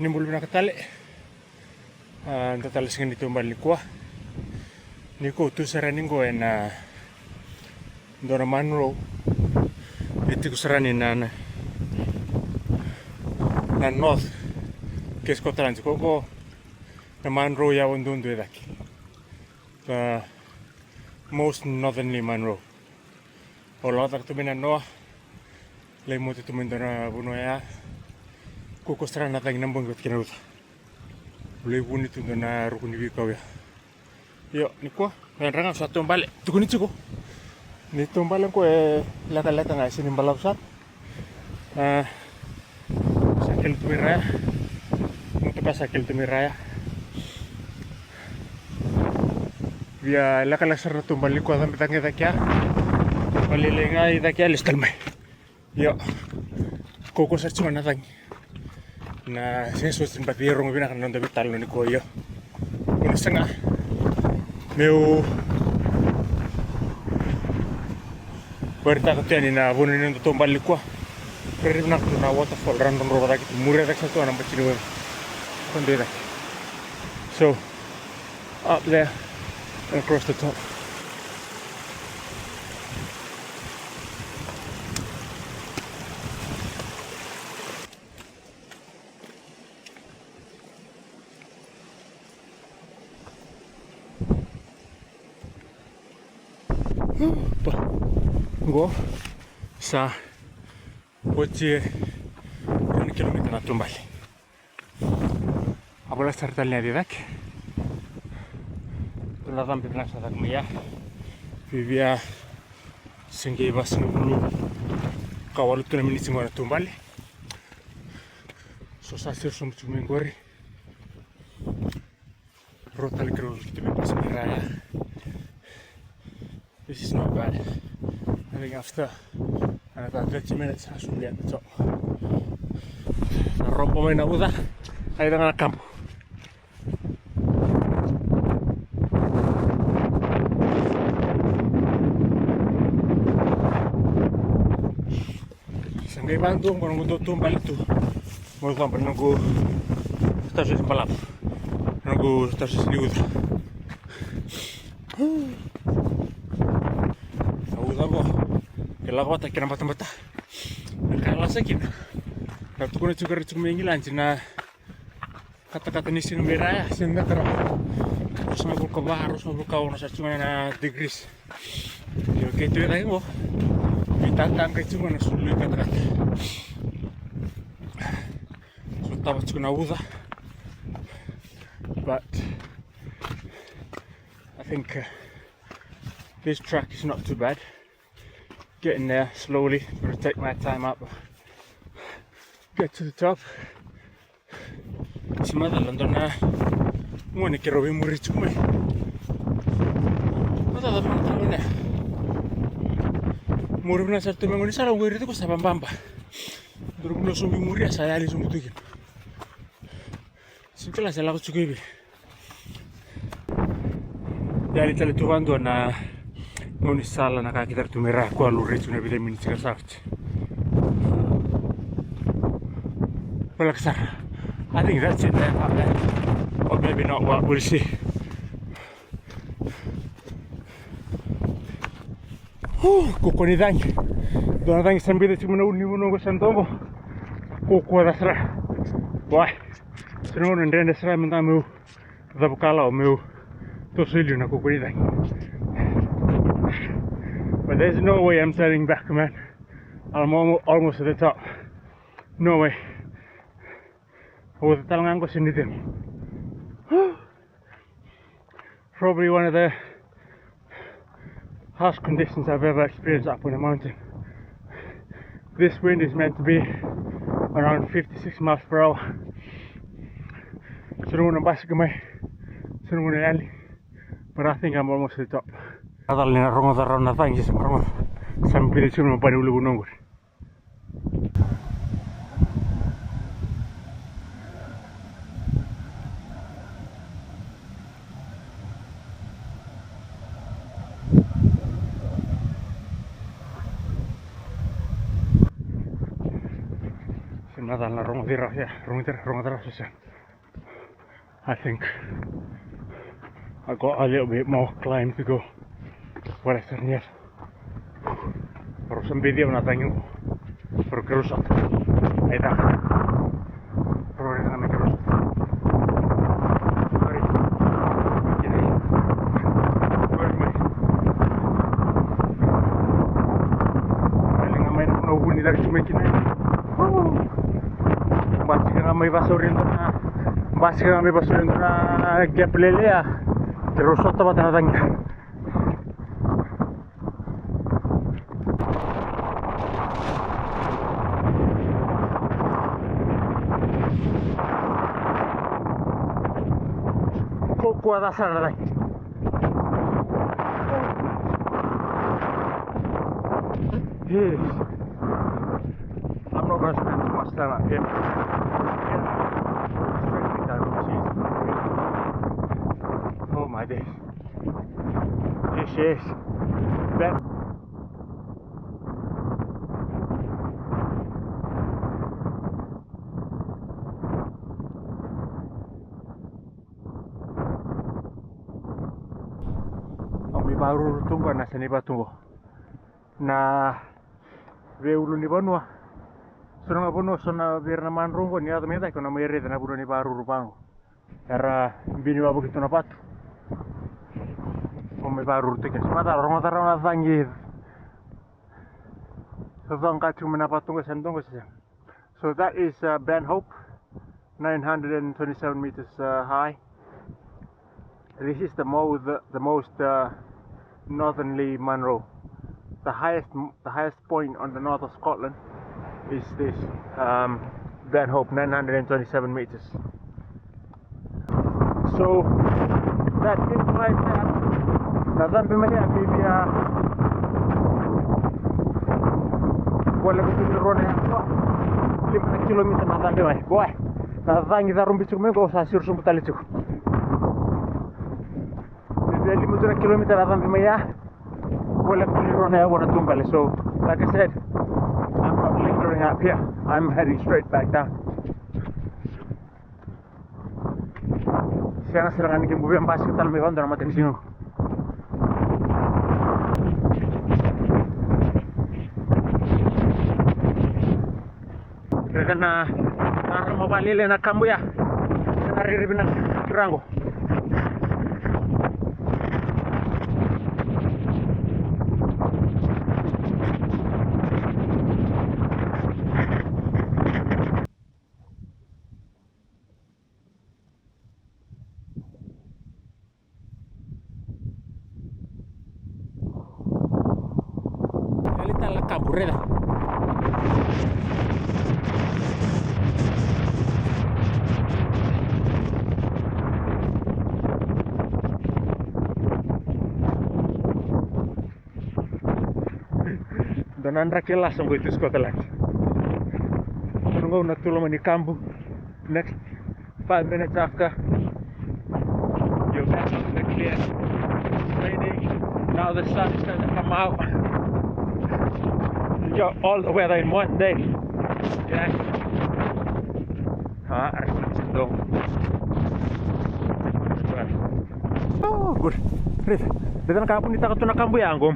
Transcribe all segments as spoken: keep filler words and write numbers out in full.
Ni bula vinaka tale. A, da tale sega ni taubale nikua. Ni ko tu sara ni qo ena dua na Munro. E tiko sara ni na, na, na north. Ke Scotland ko ko na Munro ya o dudu e cake. The most northerly Munro. Au lako caka tu mai na noa. Lai mote tu mai dua na vanua ya. Ko ko sara na cagi na bogi vata kei na uca. Lai vuni tu dua na ruku ni veikau ya. Io, nikua. Me dra ga sa taubale. Tukuni tiko. Ni taubale ko e lekaleka ga e sini balavu sara. A, sa kele tu mai raya. Motoka sa kele tu mai raya. Via lekaleka sara na taubale ko cabe cake cake ya. Valialai ga i cake ya lesu tale mai. Io. Ko ko sa tiko na cagi. Na se so sin bati rogo vinaka na noda vitalo ni ko io. Ko na saga. Meu Waritaka tu yani na vuna ni noda taubale nikua. Rairai vinaka tu na waterfall, ra drodro cake tu, muria cake sa tu na bati ni waiva. Ko dei cake. So, up there and across the top. Pa. Qo sa oti e tini kilomita na taubale. A vola sara tale ni yaco i cake. Vola cabe vinaka sa cake mai ya. Vivia se qai vasagavulu ka walu tu na miniti qo na taubale. So sa siro sobu tiko mai qori. Rau tale keirau kiti mai basi mai raya. This is not bad. I think after another thirty minutes I should be at the top. Na robo mai na uca. Ai caka na kabu. Sa qai vakadua qo noqu dau taubale tu. Meu caba noqu trousers balavu, noqu trousers ni uca. Na uca qo e lako vata kei na batabata. Na ka e lasa kina, na tukuna tiko era tiko mai Igiladi na katakata ni siga mai raya, se beka na ruasagavulu ka va, ruasagavulu ka ono, sa tiko na degrees. Io, kei tu e cake qo, veitataqa tiko na sulu i katakata. So tava tiko na uca. But I think, uh, this track is not too bad. Getting there slowly, gonna take my time up. Get to the top. Sa macala dua na gone keirau veimuri tiko mai. Macala dua na gone. Muri vinaka sara tu mai gone sara qori tiko sa vababa. Dua na vanua sobu i muri a sa yali sobu tu kina. Sega ni kila se lako tiko i vei. Yali tale tu vadua na gaunisala na ka kece ra tu mai ra, ko a lurai tu na vica miniti ka sa oti. Voleka sara. I think that's it there, up there. Or maybe not, well, we'll see. Hu, kaukaua ni cagi. Dua na cagi sa bica tiko mai na ulunivanua qo sa dogo. Kaukaua ca sara. Boy. Sa na gauna dredre sara me da meu cavu kalawa meu toso i liu na kaukaua ni cagi. But there's no way I'm turning back, man. I'm almo-, almost at the top. No way. Au uca tale ga qo se ni cegu. Probably one of the harsh conditions I've ever experienced up on a mountain. This wind is meant to be around fifty-six miles per hour. Sa na gauna basika mai, sa na gauna yali. But I think I'm almost at the top. Sa cala ni na rogoca rawa na cagi, sa rogoca. Sa bica tiko mai na bani ulunivanua qori. Sa na Cala na rogoci rawa, yeah, rogoci rawa, rogoci rawa, so, so. I think I got a little bit more climb to go. What I said, yes. Rau sa bici au na cagi qo. Rau keirau sota. Ai caka. Rau raica ga me keirau sota. Sorry. Where am I? Ai, liga mai na, na vuni cake tu mai kina. Basika ga mai vasauri dua na, basika ga mai vasauri dua na gap lelea. Keirau sota vata na cagi. Ko, ko a cala na cagi. Yes. I'm not gonna spend too much time up here. Yeah. Straight down. Jeez. Oh my days. Yes, yes. That. Au mai vakaruru tu qo na yasa ni vatu qo. Na veiulunivanua. So na vanua, so na vei ira na madrou qo ni yaco mai cake, o na mai raica na vanua ni vakaruru vaqo. Era bini wavoki tu na vatu. Au mai vakaruru tu kina. Sa mada rogoca rawa na cagi. Sa coqa tiko mai na vatu qo, sa doqo se. So that is, uh, Ben Hope, nine hundred and twenty-seven meters, uh, high. This is the mo-, the, the most, uh, northerly Munro. The highest, the highest point on the north of Scotland is this, um, Ben Hope, nine hundred and twenty-seven meters. So that implies that na cabe mai ya, maybe, uh, voleka tu ni rua na, lima na kilomita na cabe mai. Boy, na cagi carubi tiko mai qo, sa siro sobu tale tiko. Maybe lima tu na kilomita na cabe mai ya. Voleka tu ni rua na aua na tu qo. So, like I said, I'm not lingering up here. I'm heading straight back down. Sega sara ga ni ke bau via basika tale mai vaqo na matanisiga. Raica na, na rarama vakalailai na kabu ya. Sa na rairai vinaka tu qo. Yali tale na kabu, raica. Dua na draki lasa qo i Scotland. Dua qo na tuloma ni kabu. Next five minutes after, you're back on the clear. Raining. Now the sun is starting to come out. You got all the weather in one day. Yes. Ah, oh, good. Raica, raica na ka vunitaka tu na kabu ya qo.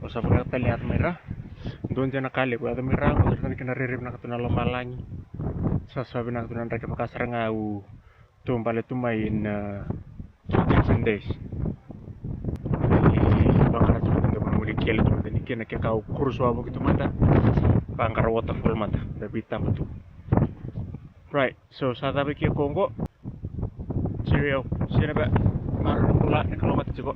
Au sa vaka tale yaco mai ra. Dua dina na ka levu yaco mai ra qo, sa na kena rairai vinaka tu na lomalagi. Sa, sa vinaka tu na draki vaka sara ga au tu bale tu mai na, uh, fifteen days. Vaqara tu mada na vanua ni kele tu mada ni kena ke kau kurus wavoki tu mada. Vaqara waterfall mada da veitaba tu. Right, so sa cava ke ko qo. Cheerio. See you in a bit. Mara na bula, na kalou mata tiko.